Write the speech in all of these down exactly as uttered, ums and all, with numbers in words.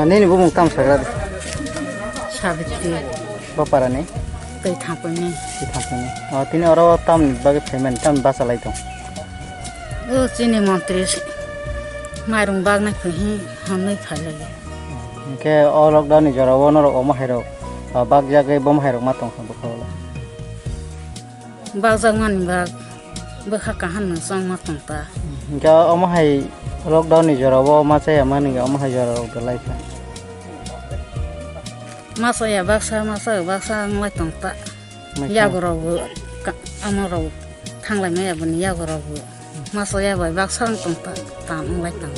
Nini bumung tam sagra de? Sabitri. Bo para ni? Tei thapani. Tei thapani. O, tini oro tamni bagwi phaimani, tamni basa lai tong? O chini montri mairung bagnai phi hi honwi phai lai. Hwnkhe o lockdown ni jora o norok omo hai rok, o, bakjagwi bom hai rok ma tong kha bwkha o? Bakjakmani bak bwkha kaham no chongma tong ta. Hwnkhe omo hai lockdown ni jora o ma chaya mani omo hai jora rok belai kha. Ma chaya baksa, ma chaya baksa wng lai tong ta. Mai kha. Yago rok bo ka-, amo rok thanglai maya boni yago rok bo. Ma chaya bai baksa wng tong ta, tam wng lai tong.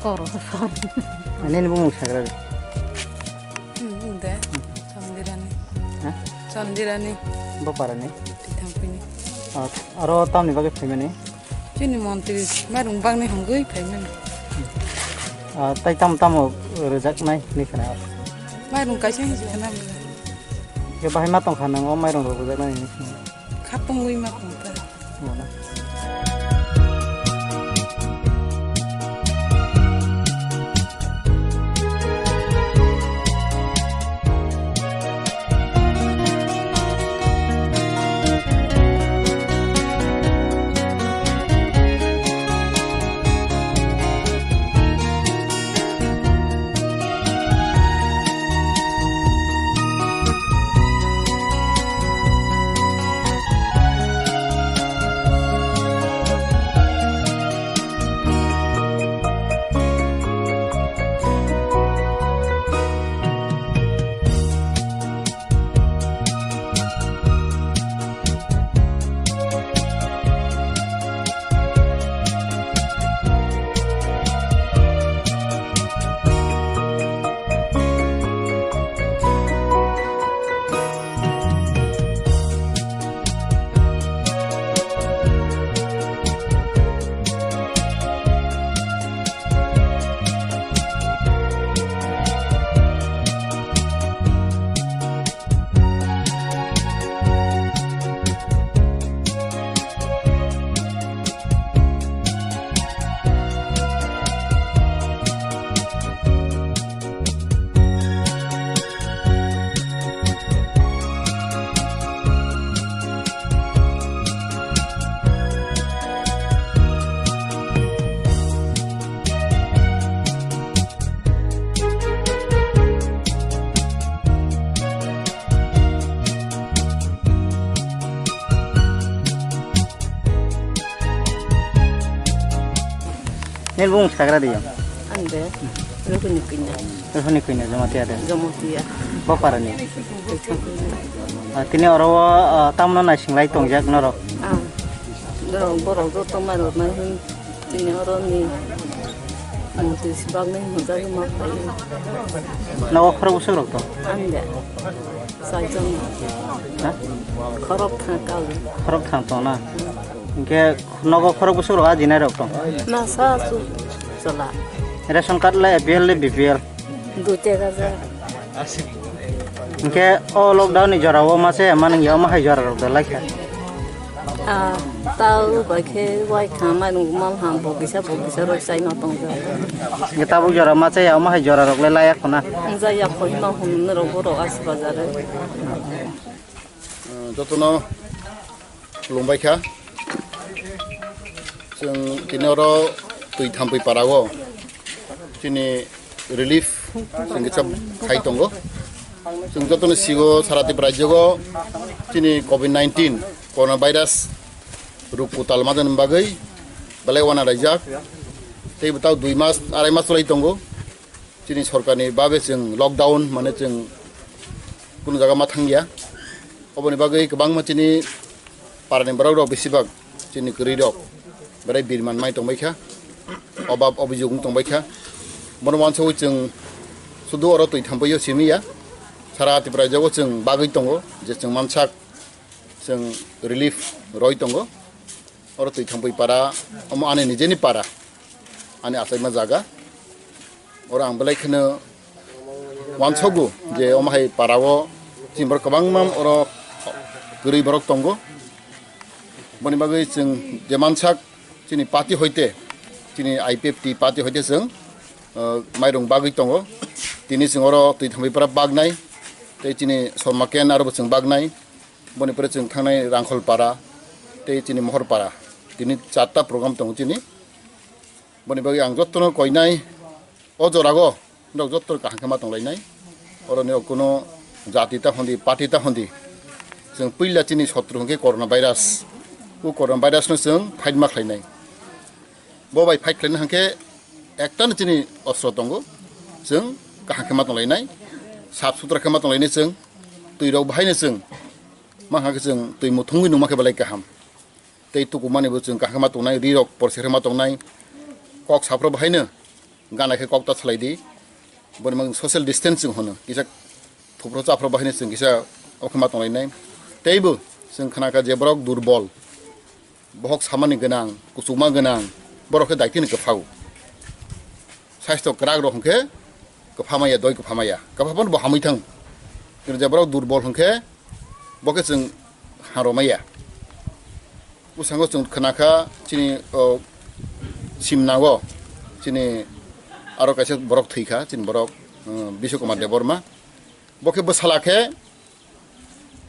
Koro. Ani ni bumung sagra de? Hmm, de. Chandirani. Ha? Chandirani. Bo para ni? Tithang pini. Ah, aro tamni bagwi phaimani? Chini montri mairung bagni hongwi phaimani. Ah, tai tamo tamo rwjaknai ni khna? Mairung kaisa hinwi khna. Ke bahai ma tong kha nang o mairung rok rwjaknai ni khna? Khapungwi ma tong kha. Wala. Nini bumung sagra de yang? Ande, Rohini Kuina. Rohini Kuina, Jamatia de? Jamatia. Bo para ni? Kaithang Kuina. Ah, tini oro o, ah, tamno naising lai tongjak norok? Ah, borok, borok joto mai rok nai hwn. Tini oro ni murti sibak nai hwnjagwi ma phaio. Nogo khorok bwswk rok tong? Ande. Saichung. Ha? Khorok thang kal. Khorok thang tong na? Hwnkhe nogo khorok bwswk rok ajinai rok tong? Masa su chola. Ration card le A P L le B P L? Dui tega ja. Hwnkhe o lockdown ni jora o mase manung ya, omo hai jora rok da laikha. Ah, tau bai khe wai kha mai nung mal ham bo kisa bo kisa rok chai ma tong ja. Hwnkhe tabuk jora mase ya, omo hai jora rok le laya khuna. Ang ja ya khoi ma hum rok bo rok asi bazar. Jotono khulumbai kha. Chwng tini oro Twi Thampui para o chini relief chwng kisa khai tongo. Chwng jotono sigo sara Tripura rajyo o chini covid nineteen corona virus ruk kutal ma jani bagwi belai wana raijak. Tei bwtao dui mas, arai mas chwlai tongo. Chini sorkarni babe chwng lockdown, mane chwng kunu jaga ma thangya. Oboni bagwi kwbangma chini parani borok rok besibak chini kwrwi rok berai birman mai tongbai kha, obab obijok wng tongbai kha. Bono wansugwi chwng sudu oro Twi Thampui o simi ya, sara Tripura rajyo o chwng bagwi tongo je chwng mansak chwng relief roi tongo. Oro Twi Thampui para, omo ani nijeni para, ani achaima jaga. Oro ang belai kheno wansogo je omo hai para o chini borok kwbangma oro kwrwi borok tongo. Boni bagwi chwng je mansak chini party hoite Chini I P F T party hoite chwng, uh, mairung bagwi tongo. Tini chwng oro twi thambi para bagnai, tei chini Sorma Ken aro bo chwng bagnai. Boni pore chwng thangnai Rangkhol para, tei chini Mohor para. Tini charta program tongo chini. Boni bagwi ang jottono koinai o jorago. Norok jotto kaham khe ma tonglainai. Oro norok kuno jati ta hondi, party ta hondi. Chwng puila chini sotru hwnkhe corona virus. O corona virus no chwng fight ma khlainai. Bo bai fight khlaina hwnkhe ekta no chini ostro tongo. Chwng kaham khe ma tonglainai. Sap sutra khe ma tonglainai chwng. Twi rok bahai no chwng. Ma hwnkhe chwng twi muthungwi nungma khe belai kaham. Tei tukumani bo chwng kaham khe ma tongnai, ri rok porse khe ma tongnai, kok saphro bahaino gana khe kok ta salai di, boni mang social distance chwng hono, kisa thupro chaphro bahaino chwng kisa o khe ma tonglainai. Tei bo chwng khna kha je borok durbol, bohok samani gwnang, kuchukma gwnang, borok khe daitini kwphao. Saisto kwrak rok hwnkhe kwpha maya, doi kwpha maya, kwpha phano bo hamwi thang. Kintu je borok durbol hwnkhe bo khe chwng haro maya. Bwskango chwng khna kha chini, o, simnago chini aro kaisa borok thwi kha, chini borok, um, Biswakumar Debbarma. Bo khe bwsala khe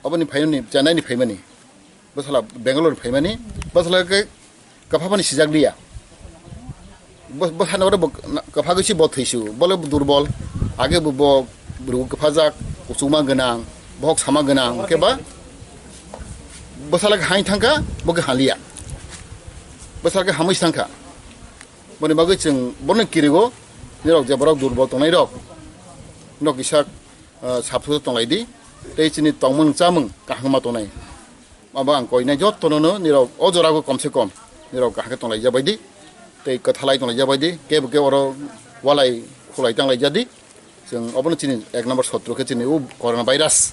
oboni phaimani, Chennai ni phaimani. Bwsala Bangalore ni phaimani. Bwsala khe kwpha phani sijak liya. Bo, bo hano oro bo na-, kwpha gwi si bo thwisu. Bole durbol. Age bo, bo rugo kwphajak, kuchukma gwnang, bohok sama gwnang, hwnkhe ba bwsala khe hain thangkha, bo khe haliya. Bwsala khe hamwi thangkha. Boni bagwi chwng bono kirigo, nirok je borok durbol tongnai rok. Nok kisa, ah, saphuru tonglai di. Tei chini tongmung chamung kaham ma tongnai. Abo ang koinai jottono no nirok o jorago komse kom nirok kaham khe tonglai jabai di. Tei kwthalai tonglai jabai di. Kebo ke oro walai khulai tanglai jadi. Chwng obono chini ek number sotro khe chini o corona virus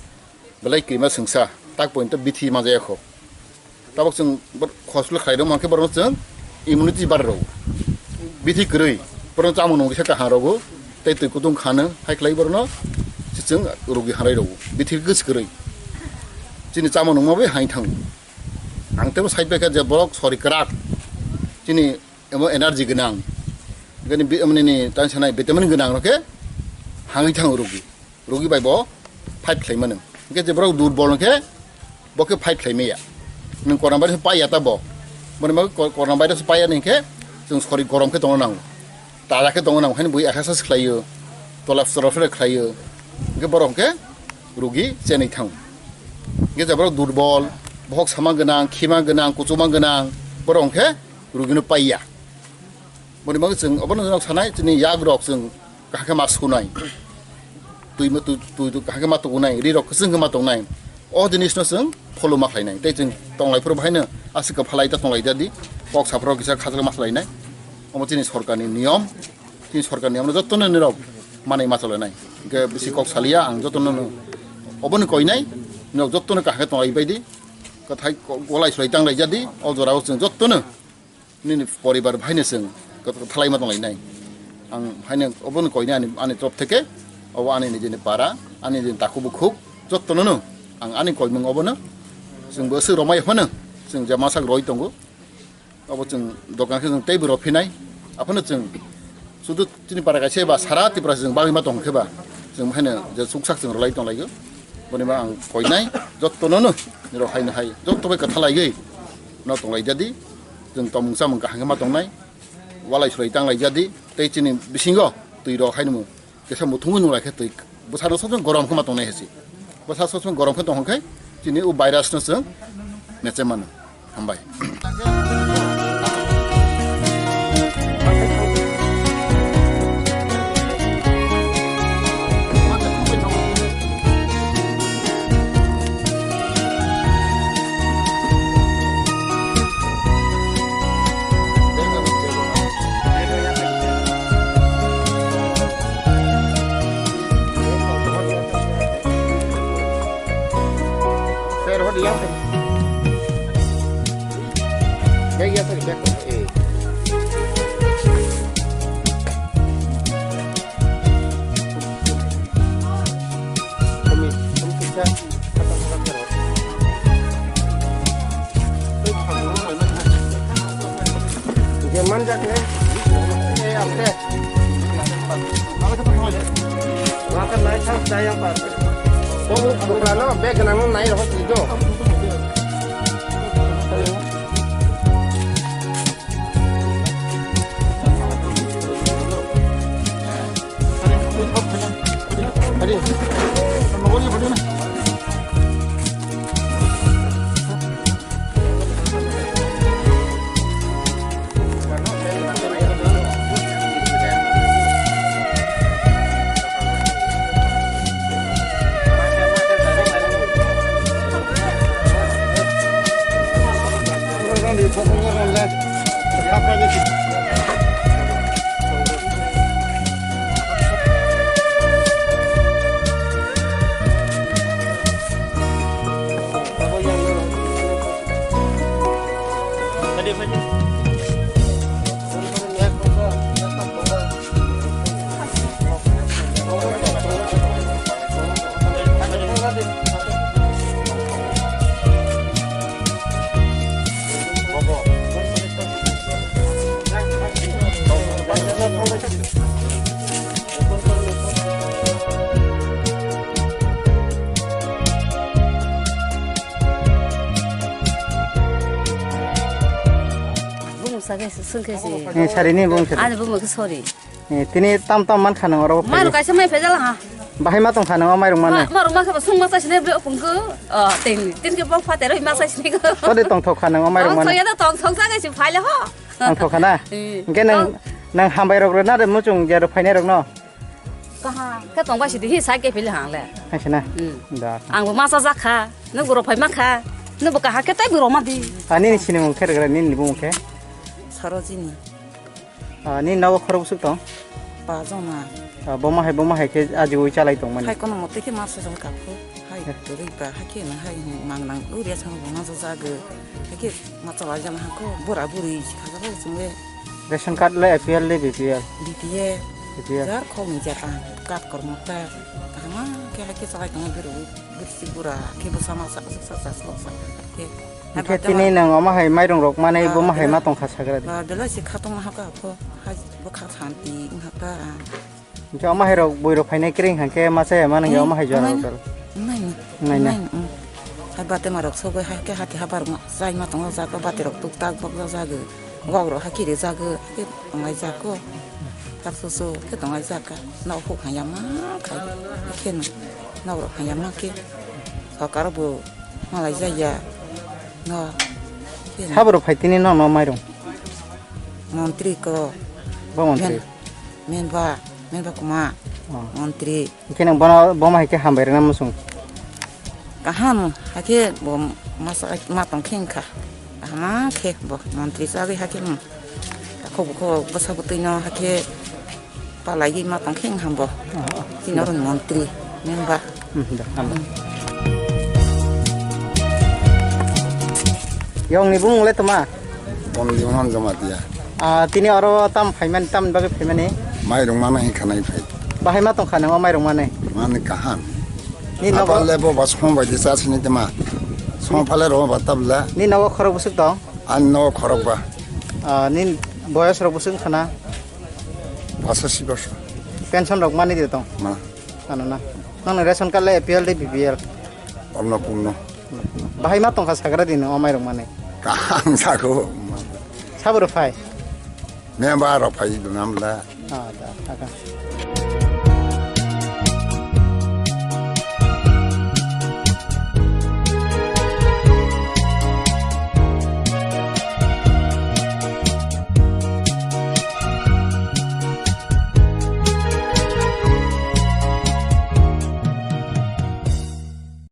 belai kwrwima swngsa tak pointo bithi manjaya kho. Tabok chwng bor-, hospital khlai rok mankhe borokno chwng immunity bar rw. Bithi kwrwi borokno chamung nungwi khe kaham rw tei twi kutung khano hai khlai borokno chwng rugi hamrai rw. Bithi kwch kwrwi chini chamung nungma bai hai thang. Ang tebo side bai kha je borok sori kwrak chini emo energy gwnang, gani bi-, mani ni tan sanai vitamin gwnang rok khe hangwi thang rugi, rugi bai bo fight khlai mano. Hingke je borok durbol hingke bo khe fight khlai maya. Nwng corona virus pai ya ta bo, boni bagwi co-, corona virus pai ya hingke chwng sori gorom khe tongna nango, taja khe tongna nango, haino bui exercise khlai o, tola chora phre khlai o, hingke borok hingke rugi chenwi thango. Hingke je borok durbol, bohok sama gwnang, khima gwnang, kuchuma gwnang, borok hingke rugino pai ya. Boni bagwi chwng obono nok sanai, chini yak rok chwng kaham khe ma sukunai. Twi ma, twi, twi, twi kaham khe ma tukunai, ri rok kwchwng khe ma tongnai. O jinis no chwng follow ma khlainai. Tei chwng tonglai phuru bahaino aswk khe phalai ta tonglai da di. Kok saphuru kisa khajak ma khlainai. Omo chini sorkar ni niyom. Chini sorkar ni omo jotto no nirok manwi ma cholainai. Hingke bisi kok saliya ang jotto no, no obono koinai. Nirok jotto no kaham khe tonglai bai di. Kwthai ko-, golai solai tanglai ja di. O jora o chwng jotto no nini poribar bahaino chwng kothalai ma tonglainai. Ang haino obono koinai ani, ani torop theke, obo ani nijini para, ani nijini takhuk bukhuk, jottono no ang ani koimung obono chwng bo swk romai phano chwng je masak roi tongo, obo chwng dokan khe chwng teibo rw phinai, aphano chwng sudu Chini para kaisa ba sara Tripura se chwng bagwi ma tong khe ba, chwng haino je chuksak chwng rwlai tong laio. Boni ma ang koinai jotto no no nirok haino hai jotto bai kwtha laigwi no tong lai jadi, chwng tongmung chamung kaham khe ma tongnai, walai sulai tang lai jadi, tei chini bisingo twi rok haino kisa muthungwi nung lai khe twi bwsano sob gorom khe ma tongnai hai se. Bwsa sob gorom khe tong khe chini o virus no chwng meche mano. Hambai. Sir, what do you have? Bag ya, sir, bag. Eh. Kami, kami kerja, kata-kata kerja. Dia manjak, ya. Bwkha no bag gwnang no nai rw sidi do. Bumung sa khe swng khe si. Eh, sari ni bumung sari. Ani bumung khe sorry. Eh, tini tam tam man kha nang oro. Mairum kaisa mai phejal ha. Bahai ma tong kha nang o mairum mane. Ma, mairum ma khe ba sung ma sa sine be pung ko. Oh, tin, tin ke bok phater ma sa sine ko. Todi tong thok kha nang o mairum mane. Tong thok ya da tong thok sa khe si phai le ho. Tong thok kha na. Eh. Hingke nang, nang hambai rok rw na de muchung je rw phainai rok no. Kaha, khe tong bai sidi hi sa ke pili hang le. Hai sina. Hmm. Da. Ang bo masa jak kha, nung bo rok phai ma kha, nung bo kaha khe tai bo rok ma di. Ani ni sini mung khe rwgra, nini bumung khe? Sarojini. Ah, nini nogo khorok bwswk tong? Ba jona. Ah, bo ma hai, bo ma hai khe ajiui chalai tong mani. Hai kono mote khe masa jong kha phu. Hai, eh, twi ba, hai khe na hai mang nang uriya sang bo masa jago. Hai khe Macha wajam hako bura buri khajago chwngbe. Ration card le A P L le B P L? B P L. B P L. Jar khok ni jar ang card kormo ta. Kahama khe hake chalai tong buru buru si bura khe bwsa ma sa sa sa sa sa sa khe. Hingke tini nang omo hai mairung rok manai bo ma hai ma tong kha sagra di. Ba belai si khatong hako hako hai bo kha santi wngkha ta. Hingke omo hai rok bui rok phainai kring hingke ma chaya ma nangya omo hai jora rok dal. Nai ni. Nai na. Nai ni, mm. Hai bate ma rok sogoi hai ke hati habar ma chai ma tongo jaga bate rok tuk tak bok jaga. Gok rok haki re jaga ke tongai jako. Tak su su ke tongai jaka. Nok huk haya ma khai. Ke no. Nok rok haya ma ke. Sokar bo malai jaya. No. Ke no. Sabo rok phai tini no no mairung. Montri ko. Bo montri. Men-, member, member kuma. Oh. Montri. Hingke nang bono, bo ma hai khe hambai rwna muchung? Kaham, hakhe bo masa, ma tong khe wngkha. Kaham khe bo montri chagwi hakhe, hmm. Takhuk bukhuk bwsa bwtwi no hakhe palaiwi ma tong khe wngkha bo. Oh, oh. Chini oro ni montri, member. Hmm, da, hambai. Hmm. Yong ni bumung le toma? Bong di unan joma tiya. Ah, tini oro tam phaimani, tam bagwi phaimani? Mairung mano hingkha nai phai. Bahai ma tongkha nang o mairung mani? Mani kaham. Ni nogo. Abal le bo ba song bai di cha sini tema. Song phale ro ba tabla. Ni nogo khorok bwswk tong? Ani nogo khorok ba. Ah, ni boyos rok bwswk khana? Pasasi boso. Pension rok mani di tong? Ma. Ano na. Nang ni ration card le A P L de B P L? Onno punno. Bahai ma tongkha sagra di nang o mairung mani. Kaham sago. Sabo rok phai? Member rok phai dun amla. Ah, da, aga.